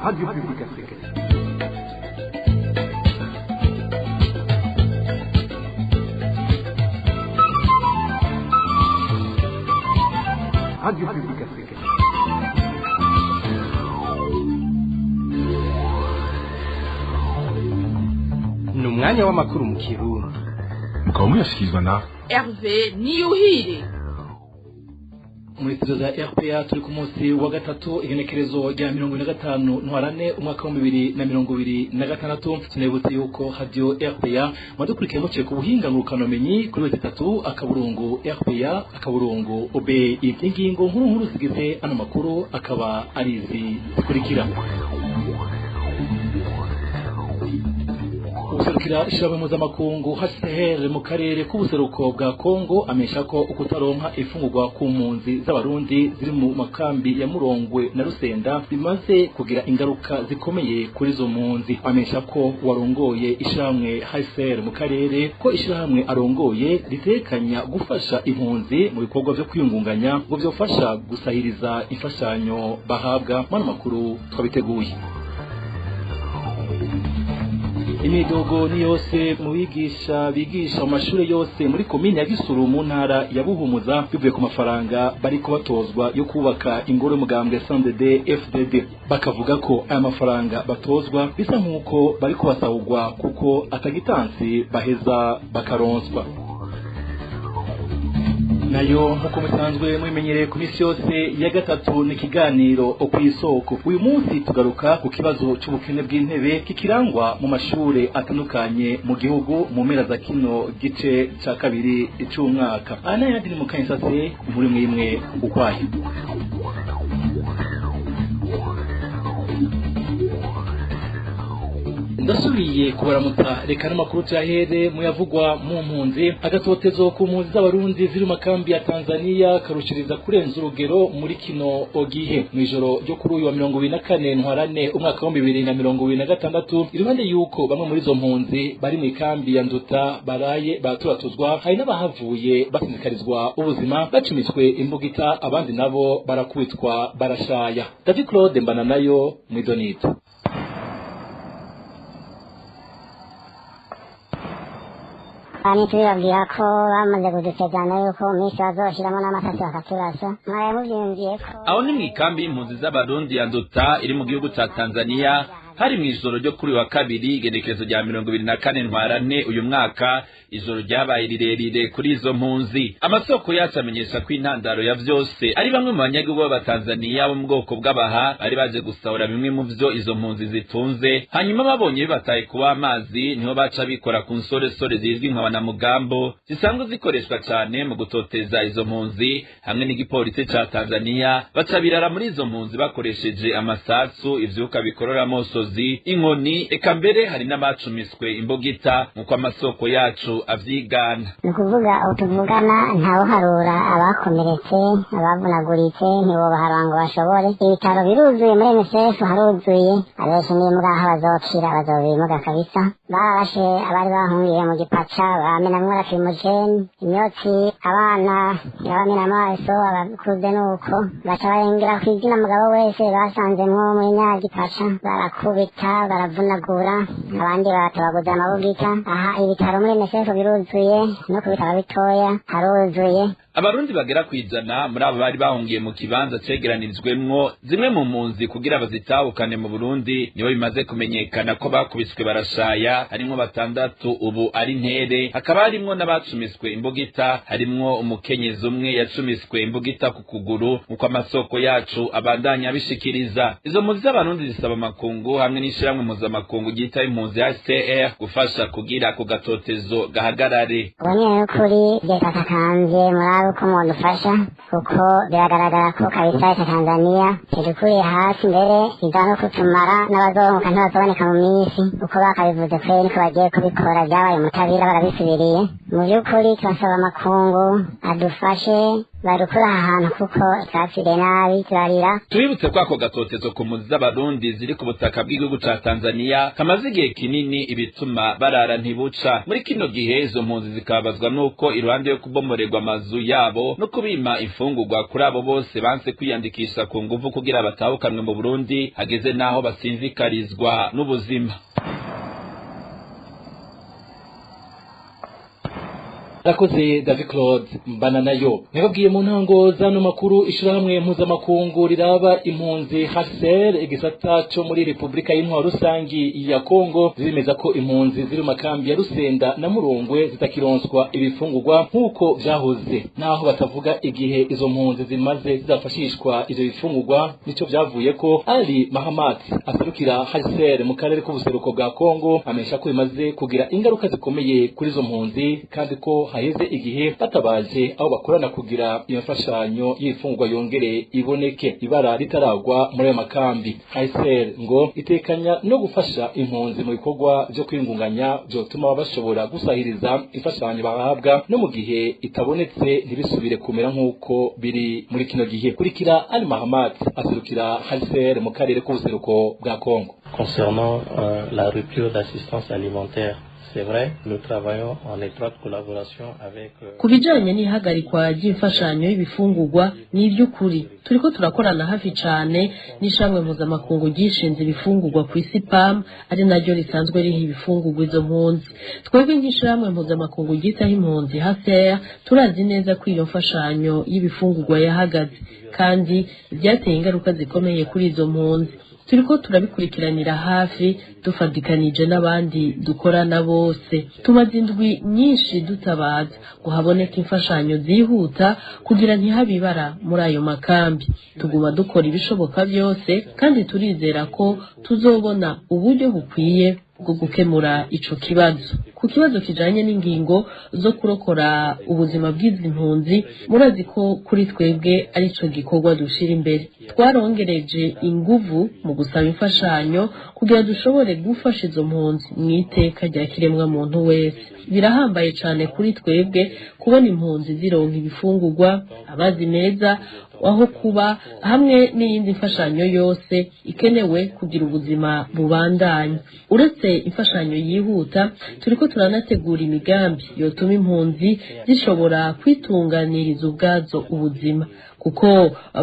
Radio Publique Africaine. Radio Publique Africaine. Ni umwanya w'amakuru mu Kirundi. Mukaba muyashyikirizwa na Hervé Niyuhire. Muri studio za RPA turi ku munsi wa gatatu, igenekerezo rya 45 Ntwarane umwaka wa 2026. Tunabutse yuko radio RPA mwadukurikiye muciye ku buhinga ngurukanomenyi kuri 3.RPA.OBI. Ingingo nkuru nkuru zigize ano makuru akaba ari izi zikurikira: Userukira ishirahamwe mpuzamakungu HCR mu karere k'ubuseruko bwa Kongo amesha ko ukutaronka ifungurwa ku mpunzi z'Abarundi ziri mu makambi ya Murongwe na Rusenda bimaze kugira ingaruka zikomeye kuri izo mpunzi. Amesha ko warongoye ishirahamwe HCR mu karere ko ishirahamwe arongoye ritekanya gufasha impunzi mu bikorwa vyo kwiyungunganya ngo vyofasha gusahiriza imfashanyo bahabwa. Mano makuru twabiteguye. Imidogo ni yose mu bigisha bigisha mu mashuri yose muri komine ya Gisuru mu ntara ya Buhumuza, bivuye ku mafaranga bariko batozwa yo kubaka ingoro y'umugambwe CNDD FDD. Bakavuga ko aya mafaranga batozwa bisa nk'uko bariko basahurwa, kuko atagitansi baheza bakaronswa. Nayo nkuko musanzwe mubimenyereye, ku misi yose ya gatatu ni ikiganiro Kw'Isoko. Uyu munsi tugaruka ku kibazo c'ubukene bw'intebe kikirangwa mu mashure atandukanye mu gihugu mu mpera za kino gice ca kabiri c'umwaka. Aya n'ayandi ni mu kanyisase, inkuru imwe imwe ukwayo. Ndasubiye kubaramutsa. Reka n'amakuru tuyahere muyavugwa mu mpunzi. Agatotezo ku mpunzi z'Abarundi ziri mu makambi ya Tanzania karushiriza kurenza urugero muri kino gihe. Mw'ijoro ryo kuri uyu wa 24 Ntwarane umwaka wa 2026, iruhande yuko bamwe muri izo mpunzi bari mu ikambi ya Nduta baraye baturatuzwa, hari n'abahavuye basinzikarizwa ubuzima bacumitswe imbugita, abandi nabo barakubitwa barashaya. David Claude Mbananayo mw'idonito. Bamwe tubibabwira ko bamaze kudusezerana yuko mu minsi bazoshiramo n'amasasi bakaturasa. Mwaraye muvyiyumviye ko Aho ni mw'ikambi y'impunzi z'Abarundi ya Nduta iri mu gihugu ca Tanzania. Hari mw'ijoro ryo kuri wa kabiri, igenekerezo rya 24 Ntwarante uyu mwaka. Ijoro ryabaye rirerire kuri izo mpunzi. Amasoko yacu amenyesha ko intandaro ya vyose ari bamwe mu banyagihugu b'Abatanzaniya bo mu bwoko bw'Abaha bari baje gusahura bimwe mu vyo izo mpunzi zitunze, hanyuma babonye bibataye kuba amazi, niho baca bikora ku nsoresore zizwi nka banamugambo zisanzwe zikoreshwa cane mu gutoteza izo mpunzi, hamwe n'igipolisi ca Tanzaniya, baca birara muri izo mpunzi bakoresheje amasasu, ivyuka bikorora amosozi, inkoni, eka mbere hari n'abacumiswe imbugita, nk'uko amasoko yacu avyigana. Ni ukuvuga ubu tuvugana ntawuharura abakomeretse, abavunaguritse, ntiwobaharura ngo bashobore. Ibitaro biruzuye, muri MSF haruzuye. Abenshi n'imbwa aho bazokira bazobimuga kabisa. Bararashe abari bahungiye mu gipaca, bamenamwo lacrimogene, imyotsi, abana irabamena amaso, abakuze nuko baca barengera kw'izina mugabo wese basanzemwo muri nyagipaca, barakubita, baravunagura, abandi babatabaguza amabugita. Aha ibitaro muri MSF biruzuye, no ku bitaro bitoya haruzuye. Abarundi bagera kwijana muri abo bari bahungiye mu kibanza cegeranirijwemwo zimwe mu mpunzi kugira bazitahukane mu Burundi nibo bimaze kumenyekana ko bakubiswe barashaya. Harimwo batandatu ubu ari ntere, hakaba harimwo n'abacumiswe imbugita, harimwo umukenyezi umwe yacumiswe imbugita ku kuguru, nk'uko amasoko yacu abandanya abishikiriza. Izo mpunzi z'Abarundi zisaba amakungu hamwe n'ishirahamwe mpuzamakungu ryita impunzi HCR gufasha kugira ako gatotezo gahagarare. Ubu ni ukuri leta takanze murabe uko mwadufasha, kuko biragaragara ko kabisa leta Tanzania idukuriye hasi, mbere iza no kutumara n'abazorunguka ntibazoboneka mu minsi. Uko bakabivuze kweri niko bagiye kubikora, byabaye umutabira barabisubiriye. Mu by'ukuri turasaba amakungu adufashe. Barukura ahantu kuko twapfiriye nabi, turarira. Tubibutse ko ako gatotezo ku mpunzi z'Abarundi ziri ku butaka bw'igihugu ca Tanzania kamaze igihe kinini, ibituma barara ntibuca. Muri kino gihe izo mpunzi zikabazwa n'uko iruhande yo kubomorerwa amazu yabo no kubima imfungurwa kuri abo bose banse kwiyandikisha ku nguvu kugira batahukanwe mu Burundi, hageze n'aho basinzikarizwa n'ubuzima. Rakoze David Claude mbana nayo. Nababwiye mu ntango zano makuru, ishirahamwe mpuzamakungu riraba impunzi HCR igisata co muri Republika y'Intwaro Rusangi ya Kongo ziremeza ko impunzi ziri mu makambi ya Rusenda na Murongwe zitakironswa ibifungurwa nkuko vyahoze, naho batavuga igihe izo mpunzi zimaze zizafashishwa ivyo bifungurwa. Nico vyavuye ko Ali Mahamat aserukira HCR mu karere k'ubuseruko bwa Kongo amesha ko bimaze kugira ingaruka zikomeye kuri izo mpunzi, kandi ko haheze igihe batabaje aho bakorana kugira iyo mfashanyo y'ifungwa yongere iboneke ibara ritaragwa muri ayo makambi. HCR ngo itekanya no gufasha impunzi mu bikorwa byo kwingunganya byotuma bashobora gusahiriza imfashanyo bahabwa, no mu gihe itabonetse ntibisubire kumera nk'uko biri muri kino gihe. Kurikira Ali Mahamat aserukira HCR mu karere k'ubuseruko bwa Kongo. Concernant la rupture d'assistance alimentaire, c'est vrai, nous travaillons en étroite collaboration avec Ku bijanye n'ihagarikwa ry'imfashanyo y'ibifungurwa, ni iby'ukuri turiko turakorana hafi cane n'ishamwe mpuzamakungu ryishinze ibifungurwa ku isi PAM, ari naryo risanzwe riha ibifungurwa izo mpunzi. Twebwe nk'ishamwe mpuzamakungu ryitaho impunzi HCR turazi neza ko iyo mfashanyo y'ibifungurwa yahagaze, kandi byateye ingaruka zikomeye kuri izo mpunzi. Turiko turabikurikiranira hafi dufadikanije n'abandi dukorana bose. Tumaze indwi nyinshi dutabaza ngo haboneke imfashanyo zihuta kugira ntihabibara muri ayo makambi. Tuguma dukora ibishoboka byose, kandi turizera ko tuzobona uburyo bukwiye bwo gukemura ico kibazo. Ku kibazo kijanye n'ingingo zo kurokora ubuzima bw'izi mpunzi, murazi ko kuri twebwe arico gikorwa dushira imbere. Twarongereje inguvu mu gusaba imfashanyo kugira dushobore gufasha izo mpunzi mu iteka rya kiremwa muntu wese. Birahambaye cane kuri twebwe kubona impunzi zironka ibifungurwa, amazi meza, aho kuba, hamwe n'iyindi mfashanyo yose ikenewe kugira ubuzima bubandanye. Uretse imfashanyo yihuta, turiko turanategura imigambi yotuma impunzi zishobora kwitunganiriza ubwazo ubuzima, kuko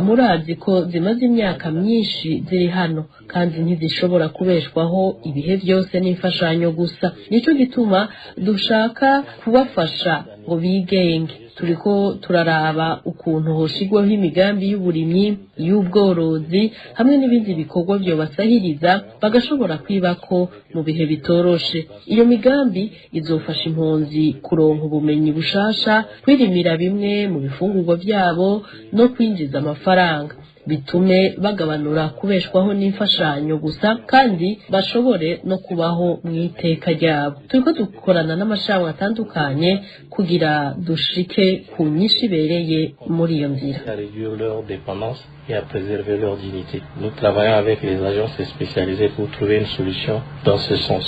murazi ko zimaze imyaka myinshi ziri hano kandi ntizishobora kubeshwaho ibihe byose n'imfashanyo gusa. Nico gituma dushaka kubafasha ngo bigenge. Turiko turaraba ukuntu hoshigwaho imigambi y'uburimyi, y'ubworozi hamwe n'ibindi bikorwa byobasahiriza bagashobora kwibako mu bihe bitoroshe. Iyo migambi izofasha impunzi kuronka ubumenyi bushasha, kwirimira bimwe mu bifungurwa byabo no kwinjiza amafaranga, bitume bagabanura kubeshwaho n'imfashanyo gusa, kandi bashobore no kubaho mu iteka ryabo. Turiko dukorana n'amashami atandukanye kugira dushike ku nyinshi ibereye muri iyo nzira. À réduire leur dépendance et à préserver leur dignité. Nous travaillons avec les agences spécialisées pour trouver une solution dans ce sens.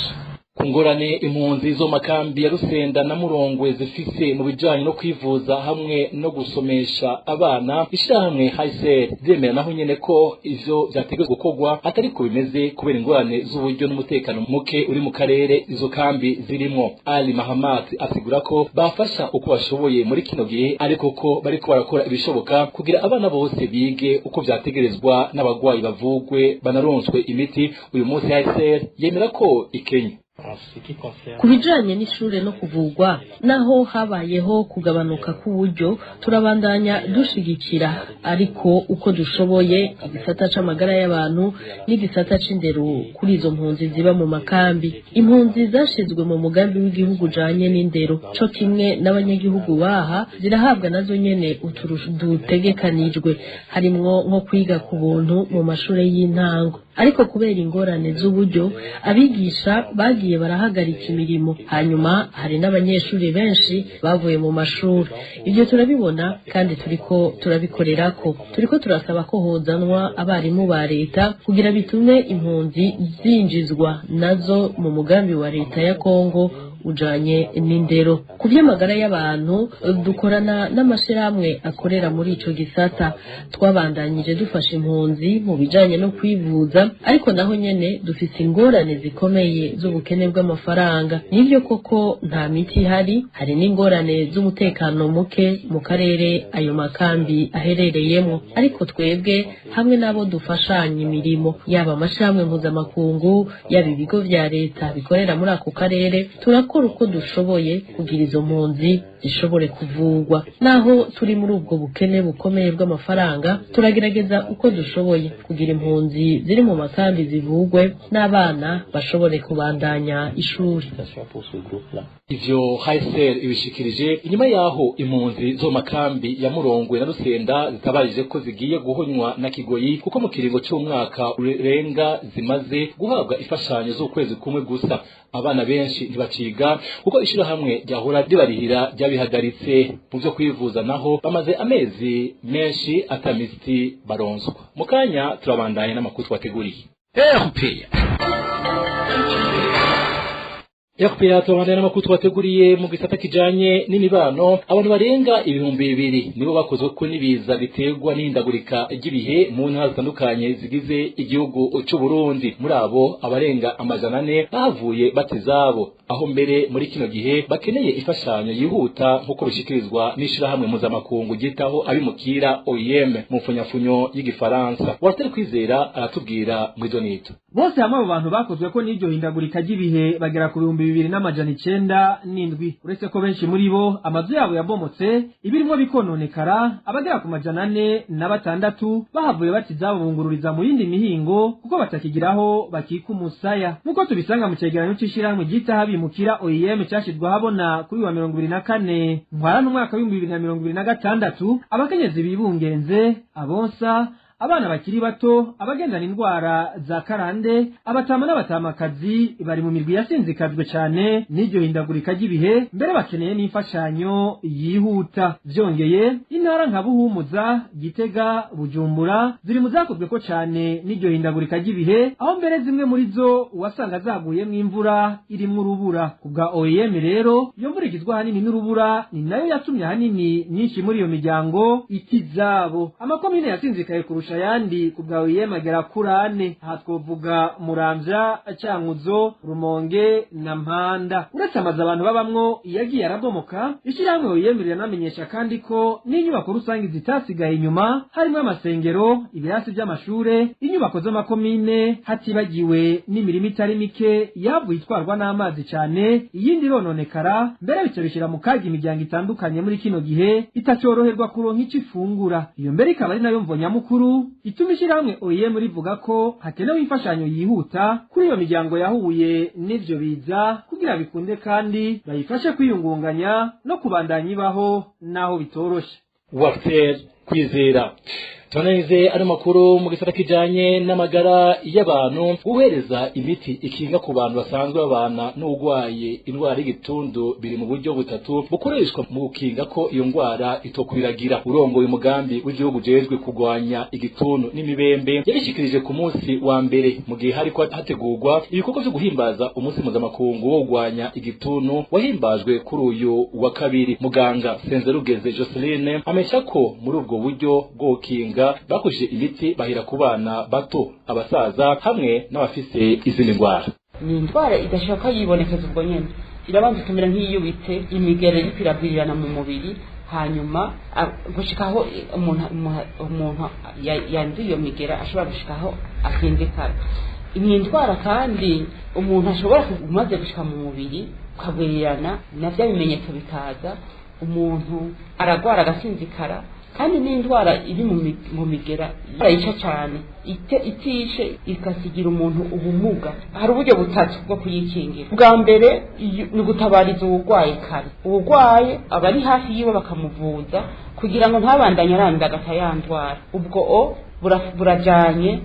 Ku ngorane impunzi zo makambi ya Rusenda na Murongwe zifise mu bijanye no kwivuza hamwe no gusomesha abana, ishirahamwe HCR ryemera naho nyene ko ivyo vyategerezwa gukorwa atari ko bimeze kubera ingorane z'uburyo n'umutekano muke uri mu karere izo kambi zirimwo. Ali Mahamat asigura ko bafasha uko bashoboye muri kino gihe, ariko ko bariko barakora ibishoboka kugira abana bose bige uko vyategerezwa n'abagwayi bavugwe banaronswe imiti. Uyu munsi HCR yemera ko ikenye. Ku bijanye n'ishure no kuvugwa, naho habayeho kugabanuka k'uburyo, turabandanya dushigikira ariko uko dushoboye igisata c'amagara y'abantu n'igisata c'indero kuri izo mpunzi ziba mu makambi. Impunzi zashizwe mu mugambi w'igihugu ujanye n'indero co kimwe n'abanyagihugu baha zirahabwa nazo nyene uturusho dutegekanijwe, harimwo nko kwiga ku buntu mu mashure y'intango. Ariko kubera ingorane z'uburyo, abigisha bagiye barahagarika imirimo, hanyuma hari n'abanyeshuri benshi bavuye mu mashuri. Ibyo turabibona kandi turiko turabikorerako. Turiko turasaba ko hozanwa abarimu ba leta kugira bitume impunzi zinjizwa nazo mu mugambi wa leta ya Kongo ujanye n'indero. Ku vy'amagara y'abantu, dukorana n'amashirahamwe akorera muri ico gisata. Twabandanyije dufasha impunzi mu bijanye no kwivuza, ariko naho nyene dufise ingorane zikomeye z'ubukene bw'amafaranga. Nivyo koko nta miti ihari, hari n'ingorane z'umutekano muke mu karere ayo makambi aherereyemo, ariko twebwe hamwe n'abo dufashanya imirimo, yaba amashirahamwe mpuzamakungu, yaba ibigo vya leta bikorera muri ako karere, turakora uko dushoboye kugira izo mpunzi zishobore kuvurwa. Naho turi muri ubwo bukene bukomeye bw'amafaranga, turagerageza uko dushoboye kugira impunzi ziri mu makambi zivugwe n'abana bashobore kubandanya ishuri. Ivyo HCR ibishikirije inyuma yaho impunzi zo makambi ya Murongwe na Rusenda zitabarije ko zigiye guhonywa na kigoyi, kuko mu kiringo c'umwaka urenga zimaze guhabwa ifashanyo z'ukwezi kumwe gusa. Abana benshi ntibaciga kuko ishirahamwe ryahora ribarihira ryabihagaritse. Mu vyo kwivuza naho bamaze amezi menshi atamiti baronswa. Mu kanya turabandanye n'amakuru twateguriye. RPA tubandanya n'amakuru twateguriye mu gisata kijanye n'imibano. Abantu barenga 2000 nibo bakozwe ko n'ibiza biterwa n'ihindagurika ry'ibihe mu ntara zitandukanye zigize igihugu c'u Burundi. Muri abo, abarenga 400 bahavuye batizabo, aho mbere muri kino gihe bakeneye ifashanyo yihuta, nk'uko bishikirizwa n'ishirahamwe mpuzamakungu ryitaho abimukira OIM mu mfunyafunyo y'igifaransa. Walter Kwizera aratubwira muri nito. Bose hamwe abo bantu bakozwe ko n'iryo hindagurika ry'ibihe bagera ku 2907. Uretse ko benshi muri bo amazu yabo yabomotse, ibirimwo bikononekara, abagera ku 406 bahavuye bati izabo, bungururiza mu yindi mihingo kuko batakigiraho bakika umusaya, nk'uko tubisanga mu cegeranyo c'ishirahamwe ryitaho abimukira OIM cashizwe ahabona kuri wa 24 Ntwarante umwaka w'2026. Abakenyezi bibungenze, abonsa abana bakiri bato, abagendana indwara za karande, abatama n'abatamakazi bari mu mirwi yasinzikajwe cane n'iryo hindagurika ry'ibihe, mbere bakeneye n'imfashanyo yihuta. Vyongeye, intara nka Buhumuza, Gitega, Bujumbura ziri mu zakozweko cane n'iryo hindagurika ry'ibihe, aho mbere zimwe muri zo wasanga zaguyemwo imvura irimwo urubura. Ku bwa OIM rero, iyo mvura igizwe ahanini n'urubura ni nayo yatumye ahanini myinshi muri iyo miryango itizabo. Amakomine yasinzikaye kurusha ayandi ku bwa OIM agera kuri ane. Aha twovuga Muramvya, Cankuzo, Rumonge na Mpanda. Uretse amazu abantu babamwo yagiye arabomoka, ishirahamwe OIM riranamenyesha kandi ko n'inyubako rusange zitasigaye inyuma, harimwo amasengero, ibirasi by'amashure, inyubako z'amakomine, hatibagiwe n'imirima itari mike yavuye itwarwa n'amazi cane, iyindi irononekara, mbere bica bishira mu kaga imiryango itandukanye muri kino gihe itacoroherwa kuronka ico ifungura. Iyo mbere ikaba ari nayo mvo nyamukuru ituma ishirahamwe OIM rivuga ko hakenewe imfashanyo yihuta kuri iyo miryango yahuye n'ivyo biza, kugira bikunde kandi bayifashe kwiyungunganya no kubandanya ibaho naho bitoroshe. Walter Kwizera. Tuanalize ano makuru mu gisata kijanye n'amagara y'abantu. Guhereza imiti ikinga ku bantu basanzwe babana n'urwaye indwara y'igitundu biri mu buryo butatu bukoreshwa mu gukinga ko iyo ndwara itokwiragira. Urongoye umugambi w'igihugu ujejwe kurwanya igituntu n'imibembe yabishikirije ku munsi wa mbere, mu gihe hariko hategurwa ibikorwa vyo guhimbaza umunsi mpuzamakungu wo kurwanya igituntu wahimbajwe kuri uyu wa kabiri. Muganga Senzerugeze Joseline amesha ko muri ubwo buryo bwo gukinga bakoresheje imiti bahera ku bana bato, abasaza hamwe n'abafise izindi ndwara. Ni indwara idashaka yibonekeza ubwo nyene, irabanza ikamera nk'iyubitse imigere iriko iragwirirana mu mubiri, hanyuma gushikaho umuntu yanduye iyo migera ashobora gushikaho akindikara. Ni indwara kandi umuntu ashobora umaze gushika mu mubiri ukagwirirana, na vya bimenyetso bikaza, umuntu aragwara agasinzikara. Kandi n'indwara iri mu migera yica cyane, itishe ikasigira umuntu ubumuga. Hari uburyo butatu bwo kuyikingira. Bwa mbere ni ugutabariza uwurwaye kare, uwurwaye aba ari hafi yiwe bakamuvuza kugira ngo ntabandanye arandagata ya ndwara. Ubwo o burajanye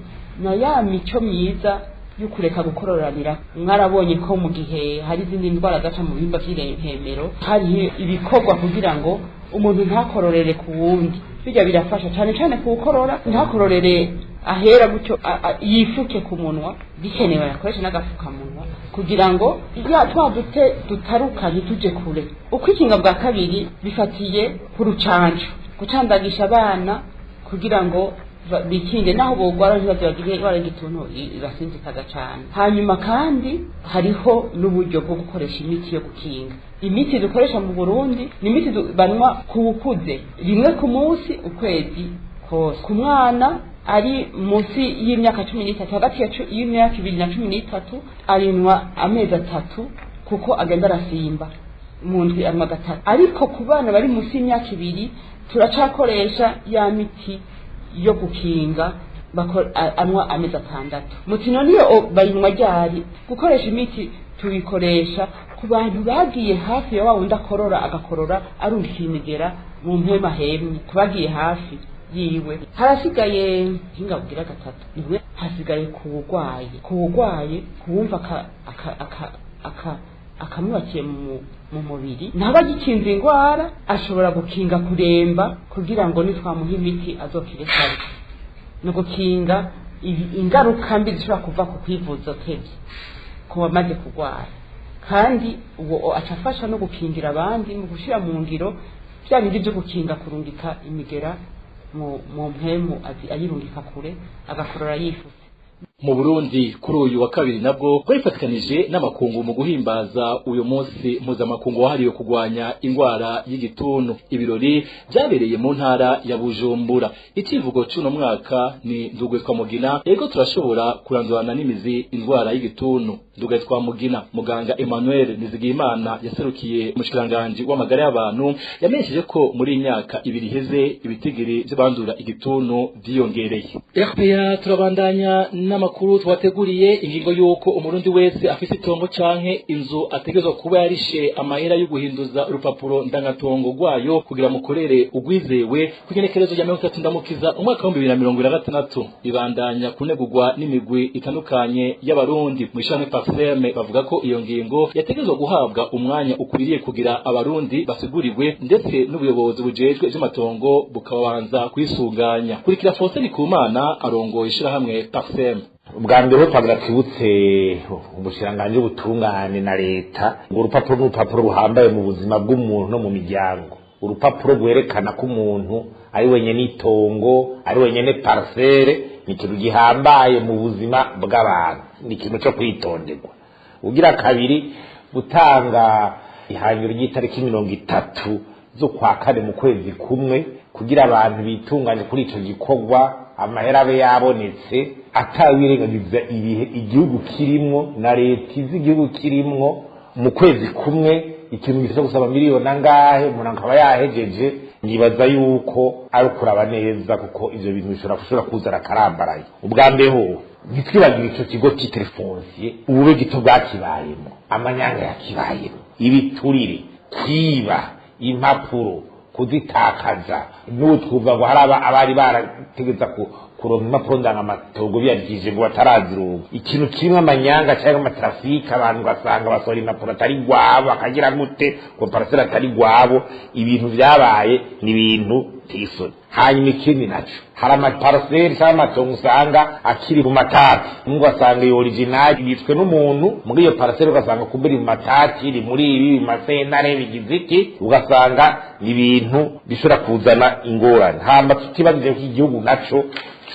na ya mico myiza yo kureka gukororanira. Mwarabonye ko mu gihe hari izindi ndwara zaca mu bihimba vy'irempemero, hari ibikorwa kugira ngo umuntu ntakororere ku wundi. Bijya birafasha cyane cyane kuwukorora ntakororere Ahera gutyo yifuke ku munwa, bikenewe akoreshe n'agafukamunwa kugira ngo ya twa dute dutaruka ntituje kure. Ukwikinga bwa kabiri bifatiye ku rucanco, gucandagisha abana kugira ngo bikinge naho bogwara ntibaze bagire indwara y'igituntu ibasinzikaza cane. Hanyuma kandi hariho n'uburyo bwo gukoresha imiti yo gukinga. Imiti dukoresha mu Burundi ni imiti banywa ku wukuze rimwe ku munsi ukwezi kose. Ku mwana ari munsi y'imyaka 13, hagati y'imyaka 2 na 13, arinwa amezi 3 kuko agenda arasimba mu ndwi anywa gatatu. Ariko ku bana bari munsi y'imyaka 2 turacakoresha ya miti yo gukinga, anywa amezi 6. Mutino niyo bayinywa ryari? Gukoresha imiti tubikoresha ku bantu bagiye hafi ya wa wundi akorora, agakorora arungika imigera mu mpema hemwe, kubagiye hafi yiwe. Harasigaye hinga bugira gatatu, niwe hasigaye kuwugwaye kuwumva akamwubakiye mu mubiri, ntaba agikinze ingwara, ashobora gukinga kuremba kugira ngo nitwamuha imiti azokire kare. Ni ugukinga ingaruka mbi zishobora kuva ku kwivuza utevye ku bamaze kurwara. Kandi uwo aca afasha no gukingira abandi mu gushira mu ngiro bya bindi byo gukinga kurungika imigera mu mpemu, ayirungika kure, agakorora yifutse. Mu Burundi kuri uyu wa kabiri nabwo bwifatikanije n'amakungu mu guhimbaza uyu munsi mpuzamakungu wahariwe kurwanya ingwara y'igituntu. Ibirori byabereye mu ntara ya Bujumbura. Icivugo c'uno mwaka ni "Ndugwe Twamugina, ego turashobora kurandurana n'imizi indwara y'igituntu". Ndugwe Twamugina. Muganga Emmanuel Nizigiyimana yaserukiye umushikiranganji w'amagara y'abantu yamenyesheje ko muri iyi myaka 2 iheze ibitigiri vy'abandura igituntu vyiyongereye. RPA, turabandanya n'amakuru twateguriye. Ingingo y'uko Umurundi wese afise itongo canke inzu ategerezwa kuba yarishe amahera yo guhinduza urupapuro ndangatongo rwayo kugira mukorere ugwizewe ku igenekerezo rya 30 Ndamukiza umwaka wa 2026 ibandanya kunegurwa n'imigwi itandukanye y'Abarundi. Mu ishami Parsem bavuga ko iyo ngingo yategerezwa guhabwa umwanya ukwiriye kugira Abarundi basigurirwe, ndetse n'ubuyobozi bujejwe ivy'amatongo bukabanza kwisuganya. Kurikira Faustin Ndikumana arongoye ishirahamwe Parsem. Ubwa mbere twagira twibutse umushikiranganji w'ubutungane na leta ngo urupapuro n'urupapuro ruhambaye mu buzima bw'umuntu no mu miryango. Urupapuro rwerekana ko umuntu ari wenyene itongo, ari wenyene parcelle, ni ikintu gihambaye mu buzima bw'abantu, ni ikintu cyo kwitonderwa. Ugira kabiri, gutanga ihangiro ry'itariki 30 z'ukwa kane mu kwezi kumwe kugira abantu bitunganye kuri ico gikorwa, amahera abe yabonetse, atawirengagiza ibihe igihugu kirimwo na leta izi igihugu kirimwo. Mu kwezi kumwe ikintu gifite gusaba miliyoni angahe, umuntu akaba yahejeje, nibaza yuko ari ukuraba neza, kuko ivyo bintu bishobora gushobora kuzana akarambaraye. Ubwa mbere ho ntitwibagire ico kigo titre foncier, ubube gito bwakibayemo, amanyanga yakibayemo, ibiturire, kwiba impapuro, kuzitakaza. N'ubu twumva ngo hari abari barategeza kuronka impapuro ndangamatongo biyandikishije ngo batarazironka. Ikintu kimwe amanyanga cyangwa amatrafike, abantu ugasanga basohora impapuro atari rwabo, akagira gute ngo parcelle atari rwabo. Ibintu vyabaye ni ibintu tisoni. Hanyuma ikindi naco, hari amaparcelle cyangwa amatongo usanga akiri mu matati. Umwe ugasanga iyo original ibitswe n'umuntu muri iyo parcelle, ugasanga kumbe iri mu matati, iri muri ibi mu masentare, bigize iki, ugasanga ni ibintu bishobora kuzana ingorane. Hamba tutibagije ko igihugu naco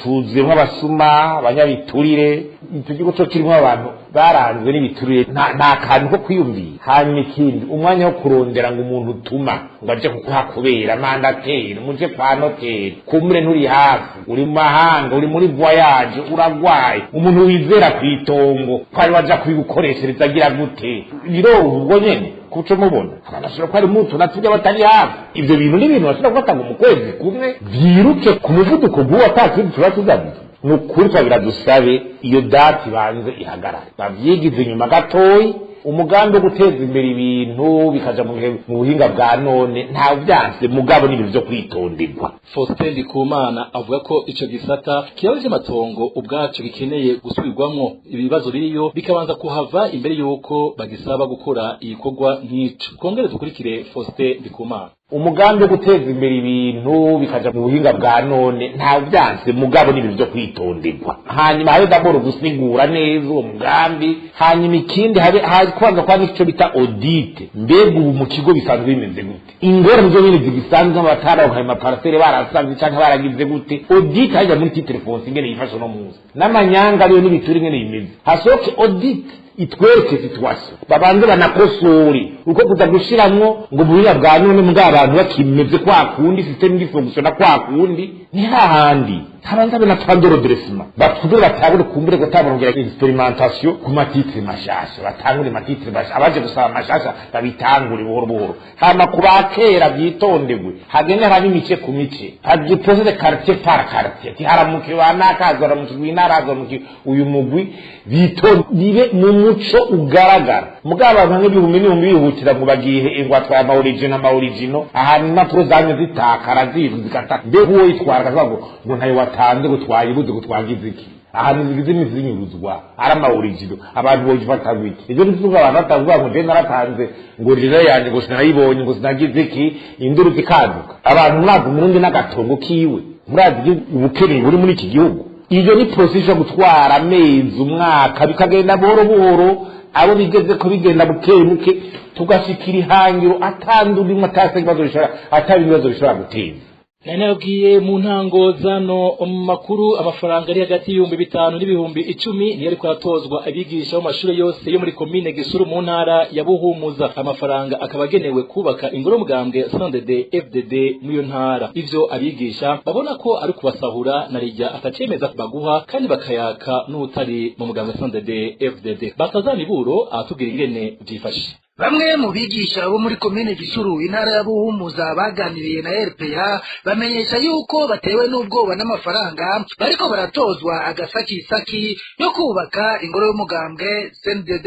cuzuyemwo abasuma, abanyabiturire. Icyo gihugu co kirimwo abantu baranzwe n'ibiturire, nta kantu ko kwiyumvira. Hanyuma ikindi, umwanya wo kurondera ngo umuntu utuma ngo aje kukuhakubera mandataire, muje kwa noteri, kumure nturi hafi, uri mu mahanga, uri muri voyage, uragwaye, umuntu wizera kw'itongo ko ari waja kubigukoreshereza agira gute? Biroroha ubwo nyene kuco mubona abantu bashobora kuba ari mutu natubye batari hafi. Ivyo bintu ni ibintu bashobora gufata ngo mu kwezi kumwe vyiruke ku muvuduko guwo, ata kindi tuba tuzabije. Ni ukuri twagira dusabe iyo date ibanze ihagarare, bavyigize inyuma gatoyi. Umugambi wo guteza imbere ibintu bikaja mu buhinga bwa none nta vyanse, mugabo n'ibintu vyo kwitonderwa. Faustin Ndikumana avuga ko ico gisata kibazo cy'amatongo ubwaco gikeneye gusubirwamwo, ibibazo biriyo bikabanza kuhava imbere yuko bagisaba gukora igikorwa nk'ico. Kongere dukurikire Faustin Ndikumana. Umugambi wo guteza imbere ibintu bikaja mu buhinga bwa none nta vyanse, mugabo n'ibintu vyo kwitonderwa. Hanyuma habe d'abord gusigura neza uwo mugambi, hanyuma ikindi habe kubanza kwa ico bita audit. Mbega ubu mu kigo bisanzwe bimeze gute? Ingorane zo nyene zigisanzwe abatararonka ayo maparcelle barasavye canke baragize gute? Audit hajya muri titre foncier ingene yifashe no munsi, n'amanyanga ariyo n'ibituri ingene bimeze. Hasohoke audit itwereke situation, babanze banakosore uko kuza gushiramwo ngo buhinga bwa none mbwa abantu bakimeze kwa kundi, system igifunctiona kwa kundi, ni hahandi habanza bena twandoro dressement batubure batangure kumbure gutabongera experimentation ku matitre mashasha, batangure matitre mashasha, abaje gusaba mashasha babitangure buhoro buhoro, hama kubakera byitondegwe, hagende harabe imice ku mice, hagiprocede quartier par quartier, ti haramuke wanakaza haramuke winaraza haramuke uyu mugwi, bitonde mu muco ugaragara. Mugabo abantu nk'ibihumbi n'ibihumbi bihutira ngo bagiye ngo atwaye ama origin ama original, ahantu impapuro zanyu zitakara zikata, mbega uwo yitwara akavuga ngo ntayo watanze ngo twayibuze ngo twagize iki, ahantu zigize imizinyuruzwa ari ama original, abantu bogifata biki? Ivyo ntizuba abantu batavuga ngo je naratanze ngo original yanje ngo sinayibonye ngo sinagize iki, induru zikaduka. Abantu murazi Umurundi n'agatongo kiwe, murazi ubukene buri muri iki gihugu. Iyo ni procession gutwara amezi, umwaka, bikagenda buhoro buhoro, abo bigeze ko bigenda buke buke, tugashikira ihangiro atandura imwe atase ibibazo bishobora atari ibibazo bishobora guteza. Nari nabwiye mu ntango zano makuru amafaranga ari hagati y'ibihumbi 5 n'ibihumbi 10 niyo ariko aratozwa abigisha mu mashuri yose yo muri komine Gisuru mu ntara ya Buhumuza. Amafaranga akaba agenewe kubaka ingoro mugambwe CNDD FDD muri iyo ntara. Ivyo abigisha babona ko ari kubasahura na rijya atacemeza baguha kandi bakayaka n'utari mu mugambwe CNDD FDD. Batazamiburo atubwira ingene vyifashe. Bamwe mu bigisha bo muri komine Gisuru intara ya Buhumuza baganiriye na RPA bamenyesha yuko batewe n'ubwoba n'amafaranga bariko baratozwa agasakisaki yo kubaka ingoro y'umugambwe CNDD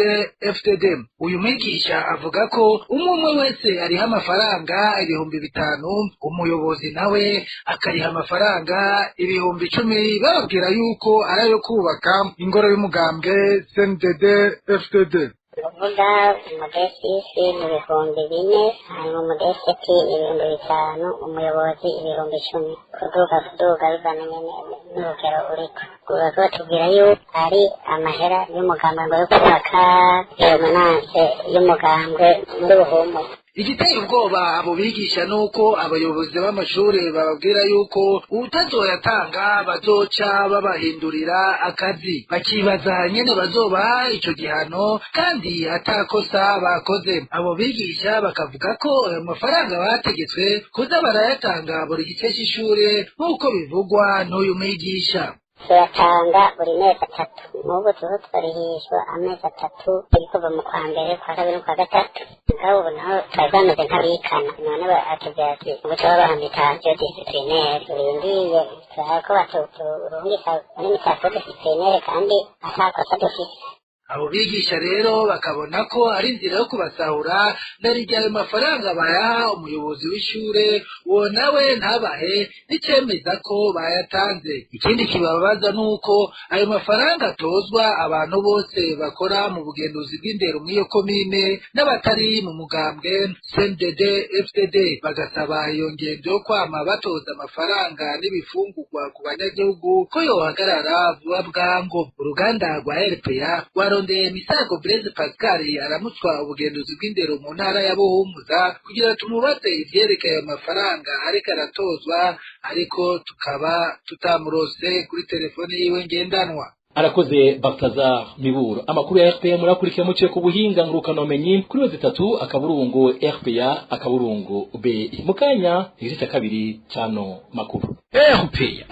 FDD. Uyu mwigisha avuga ko umwe wese ariha amafaranga 5,000, umuyobozi nawe akariha amafaranga 10,000, bababwira yuko ari ayo kubaka ingoro y'umugambwe CNDD FDD. Uvuga umudesisi ni 4,000, hanyuma umudesiti ni 5,000, umuyobozi 10,000. Kuduga bivana nyene n'urugero uriko. Kuba batubwira yuko ari amahera y'umugambwe ngo yo kubaka permanence y'umugambwe muri Buhumuza. Igiteye ubwoba abo bigisha nuko abayobozi b'amashuri bababwira yuko utazoyatanga bazoca babahindurira akazi, bakibaza nyene bazoba ico gihano kandi atakosa bakoze. Abo bigisha bakavuga ko ayo mafaranga bategetswe kuza barayatanga buri gice c'ishure nk'uko bivugwa n'uyu mwigisha. Tuyatanga buri mezi atatu, n'ubu tuba twarihishwa amezi atatu, iri kuva mu kwa mbere, kwa kabiri no kwa gatatu. Ngaho ubu naho twari bameze nk'abikana, none batubwira ati ubu tuba bahambika disiplinere, turindiye turaba ko baturungika muri mitako disiplinere kandi atakosa dufise. Abo bigisha rero bakabona ko ari inzira yo kubasahura, narirya ayo mafaranga bayaha umuyobozi w'ishure, uwo nawe ntabahe n'icemeza ko bayatanze. Ikindi kibabaza nuko ayo mafaranga atozwa abantu bose bakora mu bugenduzi bw'indero mw'iyo komine n'abatari mu mugambwe CNDD FDD, bagasaba iyo ngendo yo kwama batoza amafaranga n'ibifungurwa ku banyagihugu ko yohagarara vuba bwango. Uruganda rwa RPA rwarondeye Misago Blaise Pascal aramutswa ubugenduzi bw'indero mu ntara ya Buhumuza kugira tumubaze ivyerekeye ayo mafaranga ariko aratozwa, ariko tukaba tutamurose kuri telefone yiwe ngendanwa. Arakoze Baltazar Miburo. Amakuru ya RPA murakurikira muciye ku buhinga ngurukanomenyi kuri wezi 3 RPA akaburungu B. Mukanya igice cya kabiri cano makuru RPA.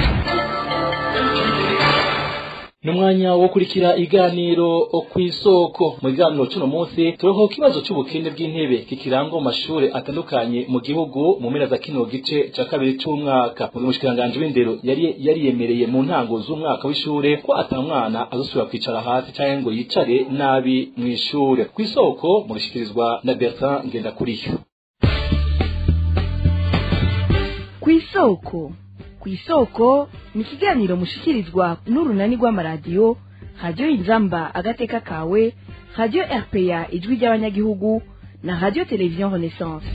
Numwanya wo kurikira iganiro kw'isoko. Mu biganiro cuno munsi tureho kibazo c'ubukene bw'intebe kikirangwa mu mashure atandukanye mu gihugu mu mpera za kino gice ca kabiri c'umwaka. Mu mushikiranganje w'indero yari yariyemereye mu ntango z'umwaka w'ishure ko atamwana azosubira kwicara hasi canke ngo yicare nabi mw'ishure. Kw'isoko murishikirizwa na Bertrand Ngendakuriyo. Kw'isoko. Kw'isoko ni ikiganiro mushikirizwa n'urunani rw'amaradiyo Radiyo Inzamba Agateka Kawe, Radiyo RPA Ijwi ry'Abanyagihugu na Radiyo Televiziyo Renaissance.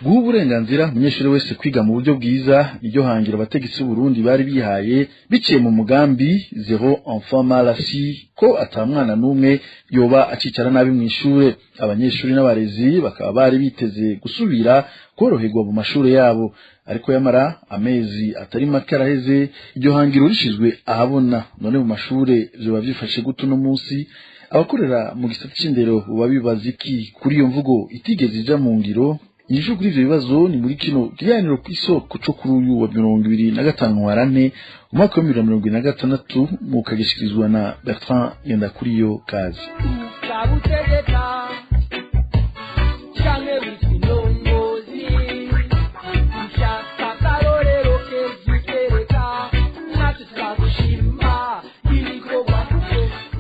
Guha uburenganzira umunyeshuri wese kwiga mu buryo bwiza niryo hangiro abategetsi b'Uburundi bari bihaye biciye mu mugambi zero enfant mal assis, ko ata mwana n'umwe yoba acicara nabi mu ishure. Abanyeshuri n'abarezi bakaba bari biteze gusubira koroherwa mu mashure yabo, ariko yamara amezi atari make araheze iryo hangiro rishizwe ahabona. None mu mashure vyoba vyifashe gute uno munsi? Abakorera mu gisata c'indero boba bibaza iki kuri iyo mvugo itigeze ija mu ngiro? Inyishu kuri ivyo bibazo ni muri kino kiganiro kw'isoko co kuri uyu wa 25 Ntwarante umwaka wa 2026, mukagishikirizwa na Bertrand Ngendakuriyo. Kazi.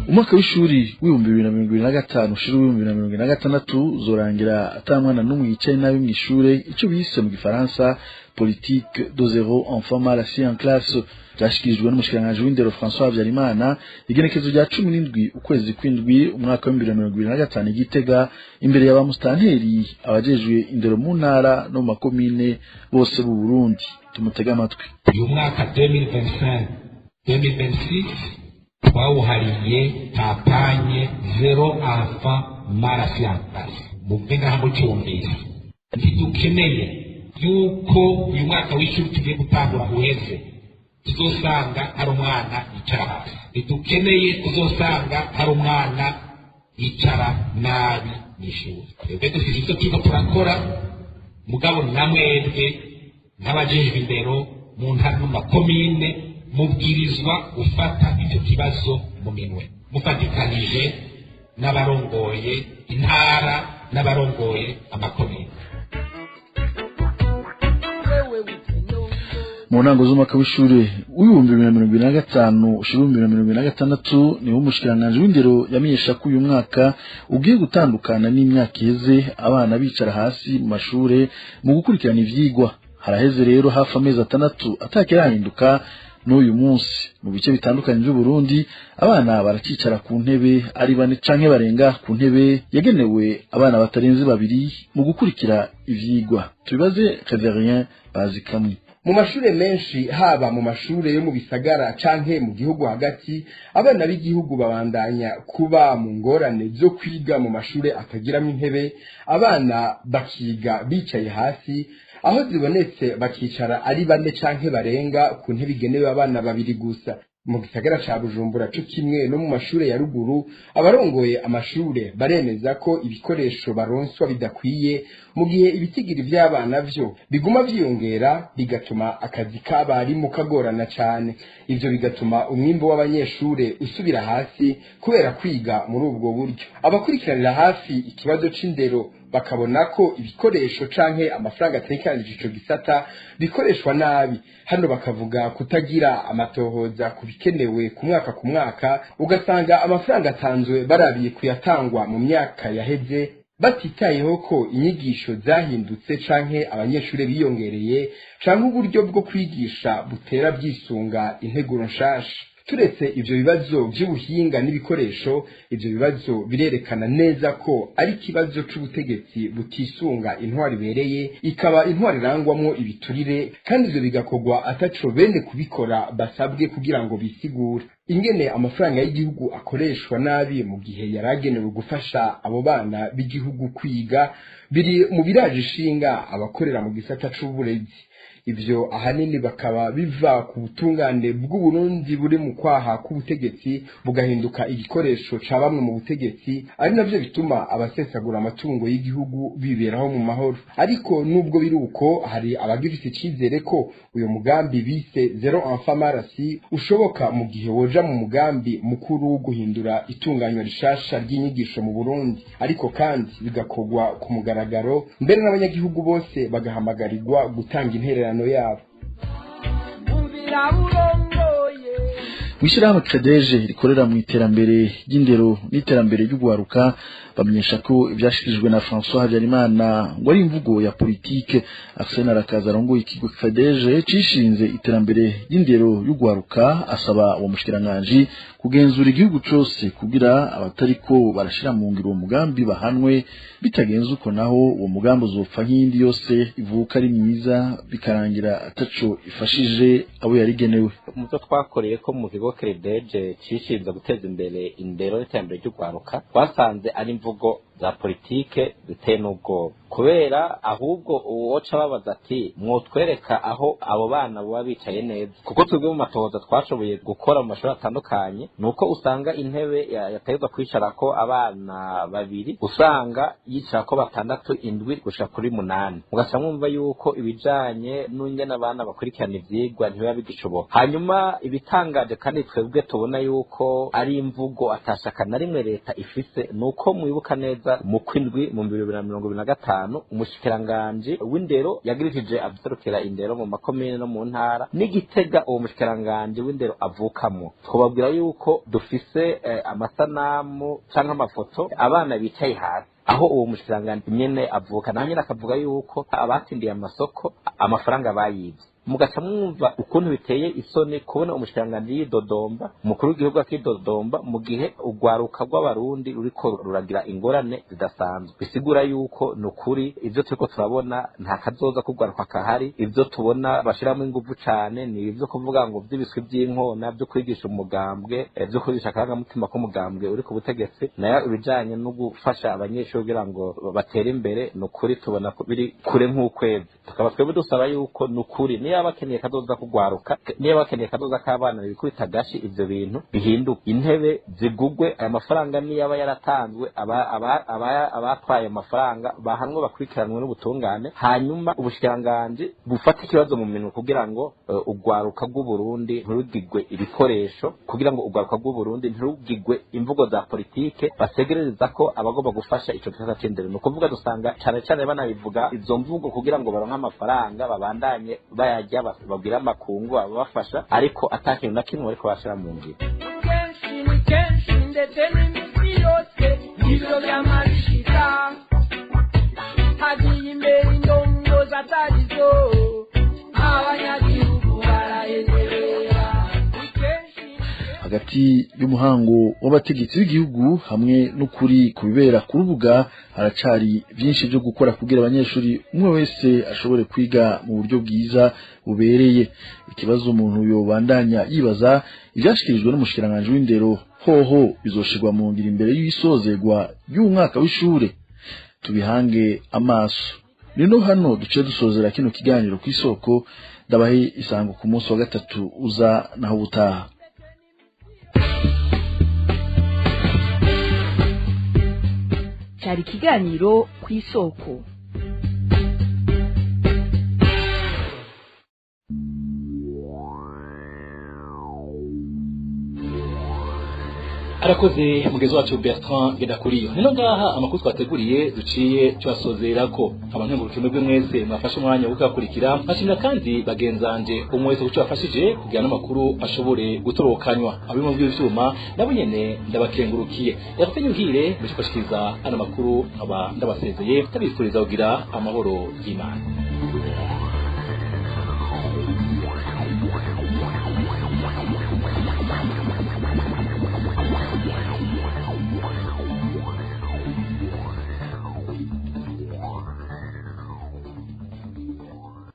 Umwaka w'ishuri w'2025 ushira w'2026 uzorangira ata mwana n'umwe yicaye nabi mw'ishure, ico bise mu gifaransa politique de zéro enfant mal assis en classe. Byashikirijwe n'umushikiranganji w'indero François Habyarimana igenekezo rya 17 ukwezi kw'indwi umwaka w'2025 Igitega, imbere ya ba mustanteri, abajejwe indero mu ntara no mu makomine bose b'u Burundi. Tumutege amatwi. Uyu mwaka 2025 2026 twawuhariye campagne zéro enfant mal assis en classe. Muve ngaha mucyumvise, ntidukeneye yuko uyu mwaka w'ishuri tugiye gutangura uheze tuzosanga hari umwana yicara hasi, ntidukeneye kuzosanga hari umwana yicara nabi mw'ishuri. Twebwe dufite ivyo turiko turakora, mugabo namwebwe nk'abajejwe indero mu ntara no mu makomine mubwirizwa gufata icyo kibazo mu minwe, mufatikanije n'abarongoye intara n'abarongoye amakomine. Mu ntango z'umwaka w'ishure w'2025 ushira 2026 niho umushikiranganji w'indero yamenyesha ko uyu mwaka ugiye gutandukana n'imyaka iheze abana bicara hasi mu mashure mu gukurikirana ivyigwa. Haraheze rero hafi amezi 6 atakirahinduka n'uyu munsi. Mu bice bitandukanye by'u Burundi abana baracicara ku ntebe ari bane canke barenga ku ntebe yagenewe abana batarenze babiri mu gukurikira ivyigwa. Tubibaze Reverien Bazikamwe. Mu mashure menshi, haba mu mashure yo mu bisagara canke mu gihugu hagati, abana b'igihugu babandanya kuba mu ngorane zo kwiga mu mashure atagiramo intebe. Abana bakiga bicaye hasi, aho zibonetse bakicara ari bane canke barenga ku ntebe igenewe abana babiri gusa. Mu gisagara ca Bujumbura co kimwe no mu mashure ya ruguru, abarongoye amashure baremeza ko ibikoresho baronswa bidakwiye, mu gihe ibitigiri vy'abana vyo biguma vyiyongera, bigatuma akazi k'abarimu kagorana cane. Ivyo bigatuma umwimbu w'abanyeshure usubira hasi kubera kwiga muri ubwo buryo. Abakurikiranira hafi ikibazo c'indero bakabona ko ibikoresho canke amafaranga ategekanije ico gisata bikoreshwa nabi. Hano bakavuga kutagira amatohoza ku bikenewe ku mwaka ku mwaka, ugasanga amafaranga atanzwe barabiye kuyatangwa mu myaka yaheze, batitayeho ko inyigisho zahindutse canke abanyeshure biyongereye, canke uburyo bwo kwigisha butera byisunga integuro nshasha. Turetse ivyo bibazo vy'ubuhinga n'ibikoresho, ivyo bibazo birerekana neza ko ari ikibazo c'ubutegetsi butisunga intwari ibereye, ikaba intwari irangwamwo ibiturire, kandi ivyo bigakorwa ataco bene kubikora basabwe kugira ngo bisigure ingene amafaranga y'igihugu akoreshwa nabi mu gihe yaragenewe gufasha abo bana b'igihugu kwiga. Biri mu biraje ishinga abakorera mu gisata c'uburezi. Ivyo ahanini bakaba biva ku butungane bw'u Burundi buri mu kwaha k'ubutegetsi, bugahinduka igikoresho ca bamwe mu butegetsi, ari navyo bituma abasesagura amatungo y'igihugu biberaho mu mahoro. Ariko nubwo biri uko, hari abagifise icizere ko uyo mugambi bise zéro enfant mal assis ushoboka mu gihe woja mu mugambi mukuru wo guhindura itunganywa rishasha ry'inyigisho mu Burundi, ariko kandi bigakorwa ku mugaragaro, mbere n'abanyagihugu bose bagahamagarirwa gutanga intererano yabo. Mw'ishirahamwe CREDEJ rikorera mu iterambere ry'indero n'iterambere ry'ugwaruka, bamenyesha ko ivyashikirijwe na François Habyarimana ngo ari imvugo ya politike. Arsene Arakaza arongoye ikigo CREDEJ cishinze iterambere ry'indero y'ugwaruka asaba uwo mushikiranganji kugenzura igihugu cose kugira abatariko barashira mu ngiro uwo mugambi bahanwe. Bitagenze uko naho, uwo mugambi uzopfa nk'iyindi yose ivuka ari myiza, bikarangira ataco ifashije abo yarigenewe. Mu byo twakoreye ko mu kigo CREDEJ cishinze guteza imbere indero n'iterambere ry'urwaruka, twasanze ari imvugo za politike ziteye n'ubwoba, kubera ahubwo uwoca babaza ati: "Mwotwereka aho abo bana baba bicaye neza?" Kuko twebwe mu matohoza twashoboye gukora mu mashuri atandukanye, ni uko usanga intebe yategezwa kwicarako abana babiri usanga yicarako batandatu, indwi, gushika kuri munani. Mugaca mwumva yuko ibijanye n'ingene abana bakurikirana ivyigwa ntibiba bigishoboka. Hanyuma ibitangaje kandi twebwe tubona yuko ari imvugo atashaka na rimwe leta ifise, ni uko mwibuka neza mu kwindwi mu 2025, umushikiranganji w'indero yagirishije abaserukira indero mu makomine no mu ntara n'igitega. Uwo mushikiranganji w'indero avukamwo, twababwira yuko dufise amasanamu canke amafoto abana bicaye hasi aho uwo mushikiranganji nyene avuka. Naho nyene akavuga yuko abatsindiye amasoko amafaranga bayivye. Mugaca mwumva ukuntu biteye isoni kubona umushikiranganji yidodomba, umukuru w'igihugu akidodomba, mu gihe urwaruka rw'Abarundi ruriko ruragira ingorane zidasanzwe. Bisigura yuko nukuri ivyo turiko turabona, nta kazoza k'urwaruka kahari. Ivyo tubona bashiramo inguvu cane ni ivyo kuvuga ngo vy'ibiswi vy'inkona, vyo kwigisha umugambwe, vyo kwigisha akarangamutima k'umugambwe uri ku butegetsi. Nayo ibijanye no gufasha abanyeshuri kugira ngo batere imbere, nukuri tubona ko biri kure nk'ukwezi. Tukaba twebwe dusaba yuko nukuri niba bakeneye kazoza kugwaruka, niba bakeneye kazoza k'abana, bikubita agashi ivyo bintu bihinduka, intebe zigugwe, aya mafaranga niyaba yaratanzwe, abatwaye amafaranga bahanwe, bakurikiranwe n'ubutungane. Hanyuma ubushikiranganji bufate ikibazo mu minwe kugira ngo urwaruka rw'Uburundi ntirugigwe ibikoresho, kugira ngo urwaruka rw'Uburundi ntirugigwe imvugo za politike basegerereza ko abagomba gufasha ico gisata c'indero. Ni ukuvuga dusanga cane cane banabivuga izo mvugo kugira ngo baronke amafaranga, babandanye bayarya, babwira amakungu ababafasha, ariko ata kintu na kimwe bariko bashira mu ngiro. Kenshi ni kenshi, ndetse n'imisi yose, nivyo vyamabishika hagiye imbere indongozi atarizo, abanyagihugu barahezerera. Hagati y'umuhango w'abategetsi b'igihugu hamwe n'ukuri ku bibera ku rubuga haracari byinshi byo gukora kugira abanyeshuri umwe wese ashobore kwiga mu buryo bwiza bubereye. Ikibazo umuntu yobandanya yibaza: ivyashikirijwe n'umushikiranganji w'indero hoho bizoshirwa mu ngiro imbere y'isozerwa y'umwaka w'ishure? Tubihange amaso. Nino hano duce dusozera kino kiganiro ku Isoko. Ndabahe isango ku munsi wa gatatu uza. Naho ubutaha. Cyari ikiganiro ku Isoko. Arakoze mugezi wacu Bertrand Ngendakuriyo. Nino ngaha amakuru twateguriye duciye tuyasozerako. Abankengurukiye mwebwe mwese mwafashe umwanya wo kuyakurikira. Nkashimira kandi bagenzanje umwe wese kuco yafashije kugira n'amakuru ashobore gutorokanywa. Abimo bw'ivyuma nabo nyene ndabakengurukiye. Yakoze Nyuhire mushikashikiriza ano makuru, nkaba ndabasezeye, ndabifuriza kugira amahoro y'Imana.